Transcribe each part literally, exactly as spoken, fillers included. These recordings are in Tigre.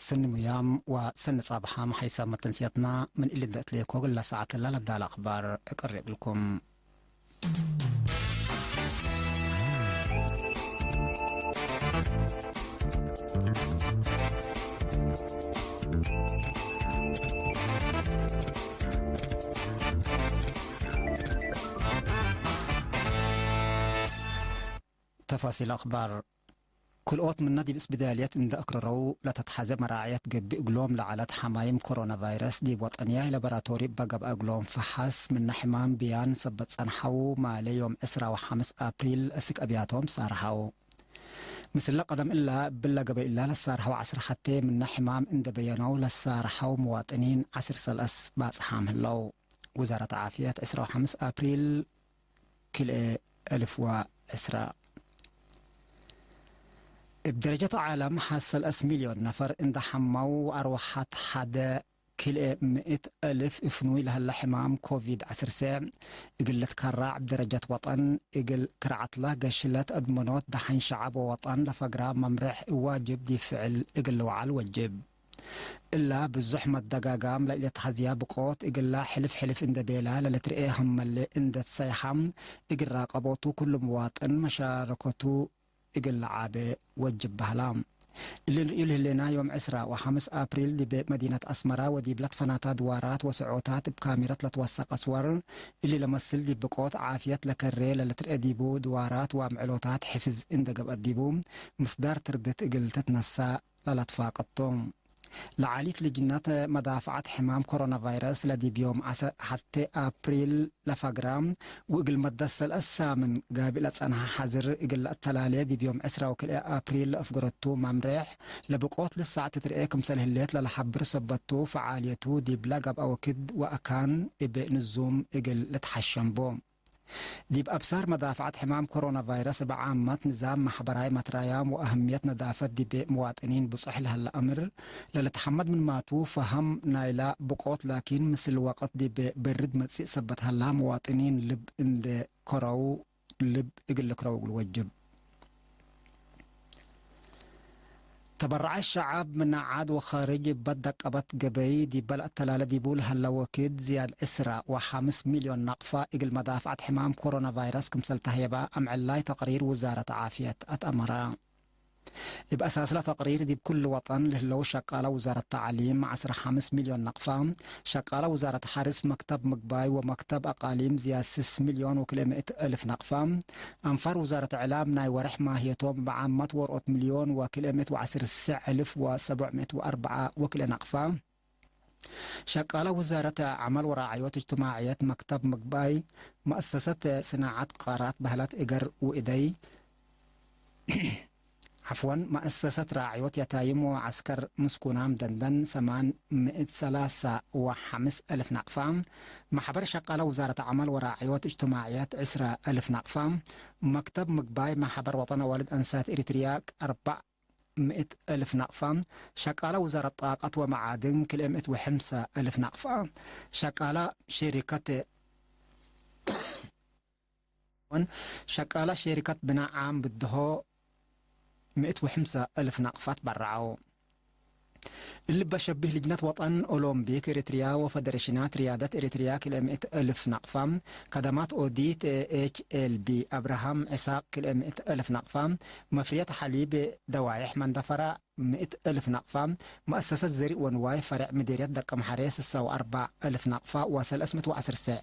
ሰኒ ሙያም ወሰኒ ጻብሓም ሓይሳብ መተንስያትና ምን እሊ እንደ እትሌኮ እግላ ሰዓት እላ ለዳለ አክባር እቀሬ እግልኩም። ተፋሲል አክባር። ክልኦት ምነ ዲብ እስብዳልየት እንደ አክረረው ለተትሐዜ መራዕየት ገብእ እግሎም ለዐለት ሐማይም ኮሮና ቫይረስ ዲብ ወጠንያይ ለበራቶሪ እበ ገብአ እግሎም ፈሐስ ምነ ሕማም ብያን ሰበት ጸንሐው ማሌ ዮም ዕስራ ወሐምስ አፕሪል እስክ አብያቶም ሳርሐው። ምስለ ቀደም እላ እብለ ገበይ እላ ለሳርሐው ዐስር ሐቴ ምነ ሕማም እንደ በየነው ለሳርሐው መዋጥኒን ዐስር ሰለስ ባጽሓም ህለው። ውዛረት ዓፍየት ዕስራ ወሐምስ አፕሪል ክልኤ እልፍ ወዕስራ። እብ ደረጀት ዓለም ሐሰል አስ ሚልዮን ነፈር እንደ ሐመው፣ አርወሐት ሐደ ክልኤ ምእት እልፍ እፍኑይ ለሀለ ሕማም ኮቪድ ዐስር ሰዕ እግል ልትከራዕ፣ እብ ደረጀት ወጠን እግል ክርዓትለ ገሽለት አድመኖት ደሐን ሸዐብ ወወጠን ለፈግራ መምሬሕ እዋጅብ ዲብ ፍዕል እግል ልውዓል ወጅብ። እላ ብዙሕ መደጋጋም ለኢለትሐዝያ ብቆት እግላ ሕልፍ ሕልፍ እንደ ቤላ ለልትርኤ ህመሌ እንደ ትሰይሐ፣ እግል ራቀቦቱ ኩሉ ምዋጥን መሻረከቱ እግል ለዓቤ ወጅብ በህላ። እሊ ንርእዩ ለህሌና፣ ዮም ዕስራ ወሐምስ አፕሪል ዲብ መዲነት አስመራ ወዲብ ለትፈናታ ድዋራት ወሰዖታት እብ ካሜረት ለትወሰቅ አስወር፣ እሊ ለመስል ዲብ ብቆት ዓፍየት ለከሬ ለልትርኤ ዲቡ ድዋራት ወአምዕሎታት ሕፍዝ እንደ ገብአት ዲቡ ምስዳር ትርድት እግል ትትነሳ ለለትፋቀድ ቶም። ለዓሊት ልጅነት መዳፍዐት ሕማም ኮሮና ቫይረስ ለዲብ ዮም ዐሰ-፣ ሐቴ አፕሪል ለፈግራ፣ ወእግል መደት ሰለስ ሳምን ጋብእ ለጸንሐ ሐዝር እግል ለአተላሌ ዲብ ዮም ዕስራ ወክልኤ አፕሪል ለአፍገረቱ መምሬሕ፣ ለብቆት ልሳዕ ትትርኤ ክምሰል ህሌት ለለሐብር ሰበቱ፣ ፈዓልየቱ ዲብለ ገብአ ወክድ ወአካን እብ ንዙም እግል ልትሐሸም ቡ። ዲብ አብሳር መዳፍዐት ሕማም ኮሮና ቫይረስ እብ ዓመት፣ ንዛም መሕበራይ መትራያም ወአህምየት ነዳፈት ዲብ መዋጥኒን ብጹሕ ለሀለ አምር ለልትሐመድ ምንማቱ፣ ፈሀም ናይላ ብቆት ላኪን፣ ምስል ወቅት ዲብ በርድ መጽእ ሰበት ሀላ፣ መዋጥኒን ልብ እንዴ ከረው፣ ልብ እግል ልክረው እግል ወጅብ። ተበረዐ ሸዐብ ምነ ዓድ ወኻርጅ እበ ደቀበት ገበይ ዲበ ለአተላለ ዲቡ ለሀለ ወክድ ዝያድ ዕስራ ወሐምስ ሚልዮን ናቅፋ እግል መዳፍዐት ሕማም ኮሮና ቫይረስ ክምሰል ተህየበ አምዕላይ ተቅሪር ውዛረት ዓፍየት አትአመረ። እብ አሳስለ ተቅሪር ዲብ ኩሉ ወጠን ለህለው ሸቃለ ውዛረት ተዕሊም ዐስራ ሐምስ ሚልዮን ናቅፋ፣ ሸቃለ ውዛረት ሐርስ፣ መክተብ ምግባይ ወመክተብ አቃሊም ዝያድ ስስ ሚልዮን ወክልኤ ምእት እልፍ ናቅፋ፣ አንፋር ውዛረት ዕላም ናይ ወርሕ ማህየቶም በዓመት ወርኦት ሚልዮን ወክልኤ ምእት ወዐስር እልፍ ወሰቡዕ ምእት ወአርበዓ ወክልኤ ናቅፋ፣ ሸቃለ ውዛረት ዐመል ወራዕዮት እጅትማዕየት፣ መክተብ ምግባይ፣ መአሰሰት ስናዐት ቃራት በህለት እገር ወእደይ፣ ዐፍወን፣ መአሰሰት ራዕዮት የታይም ወዐስከር ምስኩናም ደንደን ሰማን ምእት ሰላሳ ወሐምስ እልፍ ናቅፋ፣ መሕበር ሸቃለ ውዛረት ዐመል ወራዕዮት እጅትማዕየት ዕስረ እልፍ ናቅፋ፣ መክተብ ምግባይ መሕበር ወጠን አዋልድ አንሳት ኤሪትርያ አርበዕ ምእት እልፍ ናቅፋ፣ ሸቃለ ውዛረት ጣቀት ወመዓድን ክልኤ ምእት ወሐምሰ እልፍ ናቅፋ፣ ሸቃለ ሼሪከት ወን ሸቃለ ሼሪከት ብናእ ዓም ብድሆ ምእት ወሐምሰ እልፍ ናቅፋ ትበረዐው። እሊ በሸቢህ ልጅነት ወጠን ኦሎምፒክ ኤሪትርያ ወፈደሬሽናት ርያደት ኤሪትርያ ክልኤ ምእት እልፍ ናቅፋ፣ ከደማት ኦዲት ኤች ኤል ቢ አብርሃም ኢሳቅ ክልኤ ምእት እልፍ ናቅፋ፣ መፍርየት ሐሊብ ደዋይሕ መንደፈራ ምእት እልፍ ናቅፋ፣ መአሰሰት ዘሪእ ወንዋይ ፈሬዕ ምዴርየት ደቀምሐሬ ስሳ ወአርበዕ እልፍ ናቅፋ ወሰለስ ምእት ወዐስር ሰዕ፣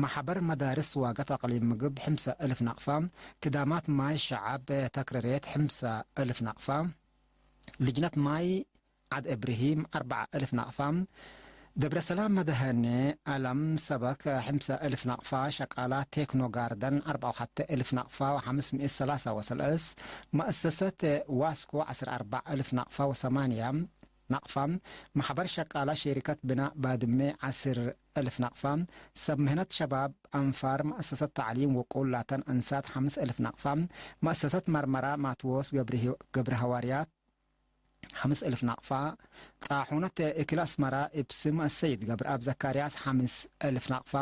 መሕበር መዳርስ ዋገት አቅሊም ምግብ ሐምሰ እልፍ ናቅፋ፣ ክዳማት ማይ ሸዐብ ተክረሬት ሐምሰ እልፍ ናቅፋ፣ ልጅነት ማይ ዐድ እብርሂም አርበዕ እልፍ ናቅፋ፣ ደብረሰላም መድሀኔ አለም ሰበክ ሐምሰ እልፍ ናቅፋ፣ ሸቃላ ቴክኖ ጋርደን አርበዕ ወሐተ እልፍ ናቅፋ ወሐምስ ምእት ሰላሳ ወሰለስ፣ መአሰሰት ዋስኮ ዐስር አርበዕ እልፍ ናቅፋ ወሰማንያ ናቅፋ፣ መሕበር ሸቃላ ሼሪከት ብናእ ባድሜ ዐስር እልፍ ናቅፋ፣ ሰብ ምህነት ሸባብ አንፋር መአሰሰት ተዕሊም ውቁል ላተን አንሳት ሐምስ እልፍ ናቅፋ፣ መአሰሰት መርመራ ማትዎስ ገብረ ሐዋርያት ሐምስ እልፍ ናቅፋ፣ ጣሑነት እክል አስመራ እብ ስም አሰይድ ገብረአብ ዘካርያስ ሐምስ እልፍ ናቅፋ፣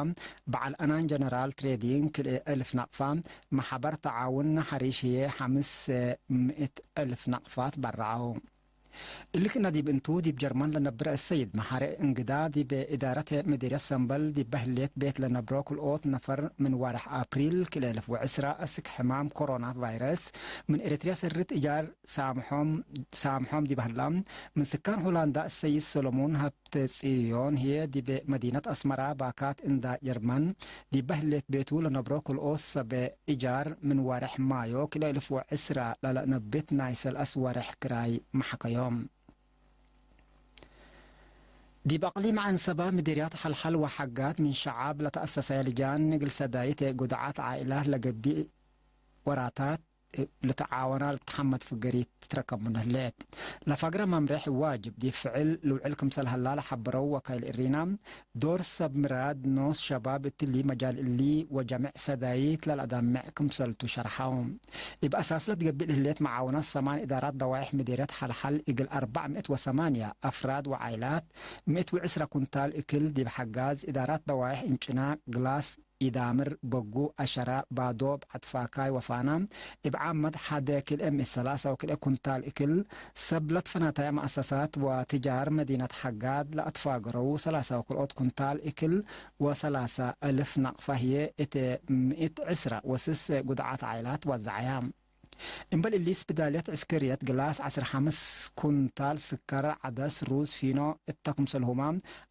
በዐል አናን ጀነራል ትሬዲንግ ክልኤ እልፍ ናቅፋ፣ መሕበር ተዓውን ሐሪሽ ህዬ ሐምስ ምእት እልፍ ናቅፋ ትበረዐው። እሊ ክእነ ዲብ እንቱ፣ ዲብ ጀርመን ለነብር አሰይድ መሐሬ እንግዳ፣ ዲብ እዳረት ምዴርየት ሰምበል ዲበ ህሌት ቤት ለነብሮ ክልኦት ነፈር ምን ዋርሕ አፕሪል ክልኤ እልፍ ወዕስራ አስክ ሕማም ኮሮና ቫይረስ ምን ኤረትርያ ሰሪት እጃር ሳምሖም፣ ሳምሖም ዲብ ሀላ፣ ምን ስካን ሆላንዳ አሰይድ ሰሎሞን ሀብተጽዮን ህዬ፣ ዲብ መዲነት አስመራ ባካት እንዳ ጀርመን ዲበ ህሌት ቤቱ ለነብሮ ክልኦት ሰበ እጃር ምን ዋርሕ ማዮ ክልኤ እልፍ ወዕስራ ለለአነብት ናይ ሰልአስ ወርሕ ክራይ መሐከዮም። ዲብ አቅሊም ዐንሰበ ምዴርያት ሐልሐል ወሐጋት ምን ሸዓብ ለተአሰሰየ ልጃን እግል ሰዳይት ጉድዓት ዓኢላት ለገብእ ወራታት ልትዓወና ልትሐመድ ፍገሪት ትትረከብ ምኑ ህሌት። ለፈግረ መምሬሕ ዋጅብ ዲብ ፍዕል ልውዕል ክምሰል ሀላ ለሐበረው ወካይል እሪና፣ ዶር ሰብ ምራድ ኖስ ሸባብ እትሊ መጃል እሊ ወጀምዕ ሰዳይት ለለአዳምዕ ክምሰልቱ ሸርሐው። እብ አሳስ ለትገብእ ለህሌት መዓውናት ሰማን እዳራት ደዋይሕ ምዴርየት ሐልሐል እግል አርበዕ ምእት ወሰማንያ አፍራድ ወዓይላት፣ ምእት ወዕስረ ኩንታል እክል ዲብ ሐጋዝ እዳራት ደዋይሕ እንጭና፣ ግላስ፣ ኢዳምር፣ በጉ፣ አሸረ፣ ባዶብ፣ ዐትፋካይ ወፋና፣ እብ ዓመት ሐደ ክልኤ ምእት ሰላሳ ወክልኤ ኩንታል እክል፣ ሰብ ለትፈናተየ መአሰሳት ወትጃር መዲነት ሐጋድ ለአትፋገረው ሰላሳ ወክልኦት ኩንታል እክል ወሰላሳ እልፍ ናቅፋ ህዬ እት ምእት ዕስረ ወስስ ጉድዓት ዓይላት ወዘዐያ። እምበል እሊ፣ ስፒዳልየት ዕስክርየት ግላስ ዐስር ሐምስ ኩንታል ስከር፣ ዐደስ፣ ሩዝ፣ ፊኖ እተ ክምሰልሁመ፣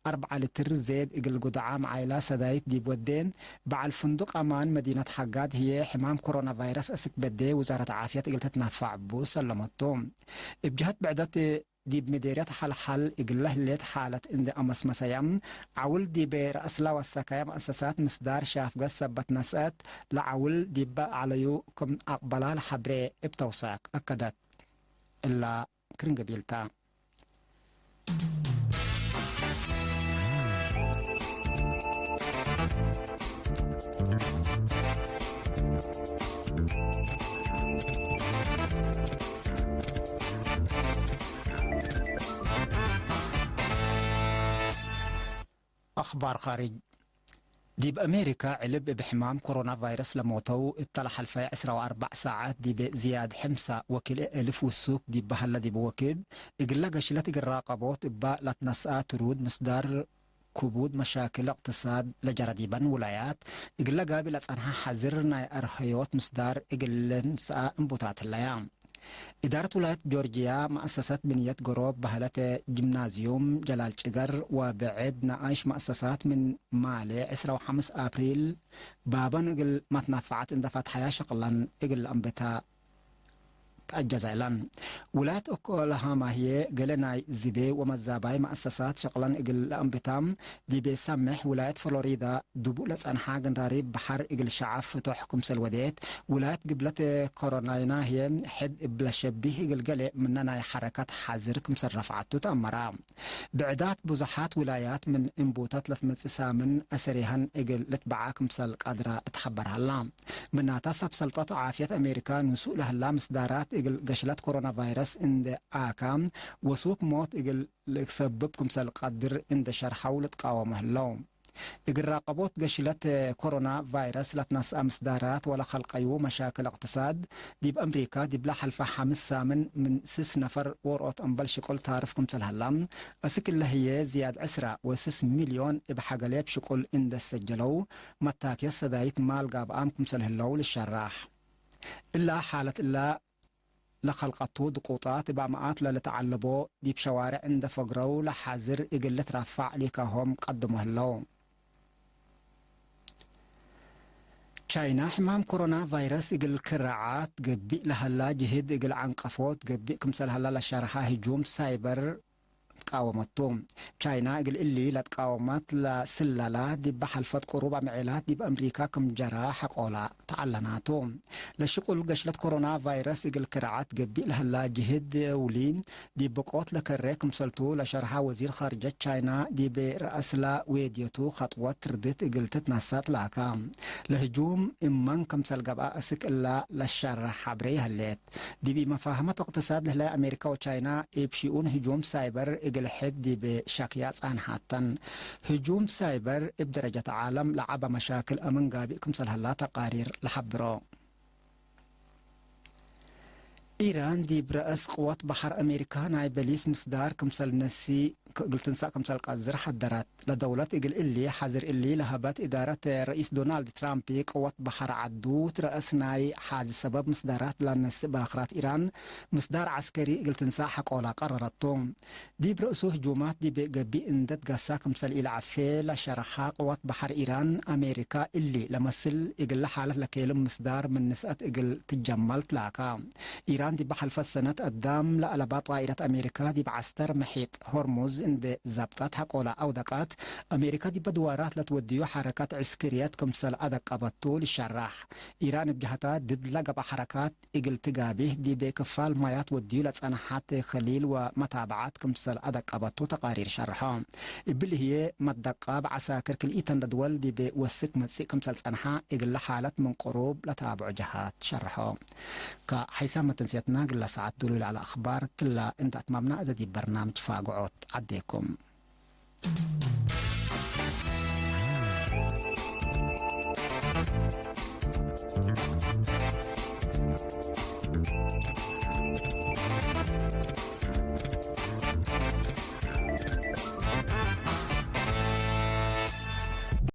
አርበዕ ሊትር ዜድ እግል ጉድዓም ዓይላ ሰዳይት ዲብ ወዴ፣ በዐል ፍንዱቅ አማን መዲነት ሐጋድ ህዬ፣ ሕማም ኮሮና ቫይረስ አስክ በዴ፣ ውዛረት ዓፍየት እግል ትትናፋዕ ቡ ሰለመቱ። እብ ጀሀት ብዕደት፣ ዲብ ምዴርየት ሐልሐል እግለ ህሌት ሓለት እንዴ አመስመሰየ፣ ዐውል ዲብ ረአስለ ወሰከየ መአሰሳት ምስዳር ሻፍገት ሰበት ነስአት፣ ለዐውል ዲበ ዐለዩ ክም አቅበላ ለሐብሬ እብ ተውሳክ አከደት። እላ ክርን ገቢልታ። አኽባር ኻርጅ። ዲብ አሜሪካ ዕልብ እብ ሕማም ኮሮና ቫይረስ ለሞተው እተ ለሐልፈየ ዕስራ ወአርበዕ ሳዐት ዲብ ዝያድ ሕምሳ ወክልኤ እልፍ ውሱክ ዲብ በሀለ ዲብ ወክድ፣ እግለ ገሽለት እግል ራቀቦት እበ ለትነስአ ትሩድ ምስዳር ክቡድ መሻክል እቅትሳድ ለጀረ ዲበን ውላያት፣ እግለ ጋብእ ለጸንሐ ሐዝር ናይ አርሀዮት ምስዳር እግል ልንስአ እንቡታት ህለያ። እዳረት ውላየት ጆርጅያ መአሰሰት ብንየት ገሮብ በህለተ ጅምናዝዩም ጀላል ጭገር ወብዕድ ነአሽ መአሰሳት ምን ማሌ ዕስራ ወሐምስ አፕሪል ባበን እግል መትናፈዐት እንደ ፈትሐያ ሸቅለን እግል ለአንብታ ተአጀዘ እለን። ውላየት ኦክላሃማ ህዬ ገሌ ናይ ዝቤ ወመዛባይ መአሰሳት ሸቅለን እግል ለአንብታ ዲቤ ሰሜሕ፣ ውላየት ፍሎሪዳ ድቡእ ለጸንሐ ገንራሪብ በሐር እግል ሸዐብ ፍቶሕ ክምሰል ወዴት፣ ውላየት ግብለት ኮሮላይና ህዬ ሕድ እብ ለሸቢህ እግል ገሌ ምነ ናይ ሐረከት ሐዝር ክምሰል ረፍዐቱ ተአመረ። ብዕዳት ብዙሓት ውላያት ምን እንቡታት ለትመጽእ ሳምን አሰሪሀን እግል ልትበዓ ክምሰል ቀድረ ልትሐበር ሀላ። ምናተ ሰብ ሰልጠት ዓፍየት አሜሪካ ንሱእ ለህላ ምስዳራት እግል ገሽለት ኮሮና ቫይረስ እንዴ አካ ወሱክ ሞት እግል ልሰብብ ክምሰል ቀድር እንዴ ሸርሐው ልትቃወሙ ህለው። እግል ራቀቦት ገሽለት ኮሮና ቫይረስ ለትነስአ ምስዳራት ወለከልቀዩ መሻክል እቅትሳድ፣ ዲብ አምሪካ ዲብለ ሐልፈ ሐምስ ሳምን ምን ስስ ነፈር ወርኦት እምበል ሽቁል ታርፍ ክምሰል ሀላ፣ አስክ እለ ህዬ ዝያድ ዕስራ ወስስ ሚልዮን እብ ሐገሌብ ሽቁል እንዴ ሰጀለው፣ መታክየት ሰዳይት ማል ጋብአም ክምሰል ህለው ልሸራሕ። እላ ሓለት እላ ለከልቀቱ ድቁጣት እብ አምኣት ለልትዐለቦ ዲብ ሸዋርዕ እንዴ ፈግረው ለሐዝር እግል ልትረፋዕ ሊካሆም ቀድሞ ህለው። ቻይና ሕማም ኮሮና ቫይረስ እግል ክረዓት ገብእ ለሀላ ጅህድ እግል ዐንቀፎት ገብእ ክምሰል ሀላ ለሸርሐ ህጁም ሳይበር ትቃወመቱ። ቻይና እግል እሊ ለትቃወመት ለስለላ ዲብ ሐልፈት ቅሩብ አምዔላት ዲብ አምሪካ ክም ጀራ ሐቆላ ተዐለናቱ። ለሽቁል ገሽለት ኮሮና ቫይረስ እግል ክርዓት ገብእ ለሀላ ጅህድ ውሊ ዲብ ብቆት ለከሬ ክምሰልቱ ለሸርሐ ወዚር ኻርጀት ቻይና ዲብ ረአስላ ዌድየቱ ኸጥወት ትርድት እግል ትትነሰት ላካ። ለህጁም እመን ክምሰል ገብአ አስክ እላ ለሸርሕ ሐብሬ ይሀሌት። ዲብ መፋህመት እቅትሳድ ለህላይ አሜሪካ ወቻይና እብ ሺኡን ህጁም ሳይበር እግል ሕድ ዲብ ሸክያ ጻንሐተን። ህጁም ሳይበር እብ ደረጀት ዓለም ለዐበ መሻክል አምን ጋብእ ክምሰል ሀላ ተቃሪር ለሐብሮ። ኢራን ዲብ ረአስ ቅወት በሐር አሜሪካ ናይ በሊስ ምስዳር ክምሰል ነሲ እግል ትንሳእ ክምሰል ቀዝር ሐደረት። ለደውለት እግል እሊ ሐዝር እሊ ለሀበት እዳረት ርኢስ ዶናልድ ትራምፕ፣ ቅወት በሐር ዐዱ ትረአስ ናይ ሐዚ ሰበብ ምስዳራት ለነስእ ባክራት ኢራን ምስዳር ዐስከሪ እግል ትንሳእ ሐቆላ ቀረረቱ። ዲብ ረእሱ ህጁማት ዲብ ገቢእ እንደ ትገሳ ክምሰል ኢለዐፌ ለሸርሐ ቅወት በሐር ኢራን፣ አሜሪካ እሊ ለመስል እግለ ሓለት ለኬልም ምስዳር ምን ንስአት እግል ትጀመል ትላካ። ኢራን ዲበ ሐልፈት ሰነት አዳም ለአለባ ጣኢረት አሜሪካ ዲብ ዐስተር መሒጥ ሆርሙዝ እንዴ ዘብጠት ሐቆላ አውደቀት፣ አሜሪካ ዲበ ድዋራት ለትወድዩ ሐረካት ዕስክርየት ክምሰል አደቀበቱ ልሸራሕ። ኢራን እብ ጀሀታ ድድ ለገብአ ሐረካት እግል ትጋቤህ ዲቤ ክፋል ማያት ወድዩ ለጸንሐት ከሊል ወመታብዓት ክምሰል አደቀበቱ ተቃሪር ሸርሖ። እብሊ ህዬ መትደቃብ ዐሳክር ክልኢተን ለድወል ዲቤ ወስክ መጽእ ክምሰል ጸንሐ እግለ ሓለት ምን ቅሩብ ለታብዑ ጀሃት ሸርሖ። ከሐይሳም መተንስየትና እግለ ሰዓት ዱሉይ ለዐለ አኽባር ክላ እንተ አትማምና፣ እዘ ዲብ በርናምጅ ፋግዖት ዐዴኩም።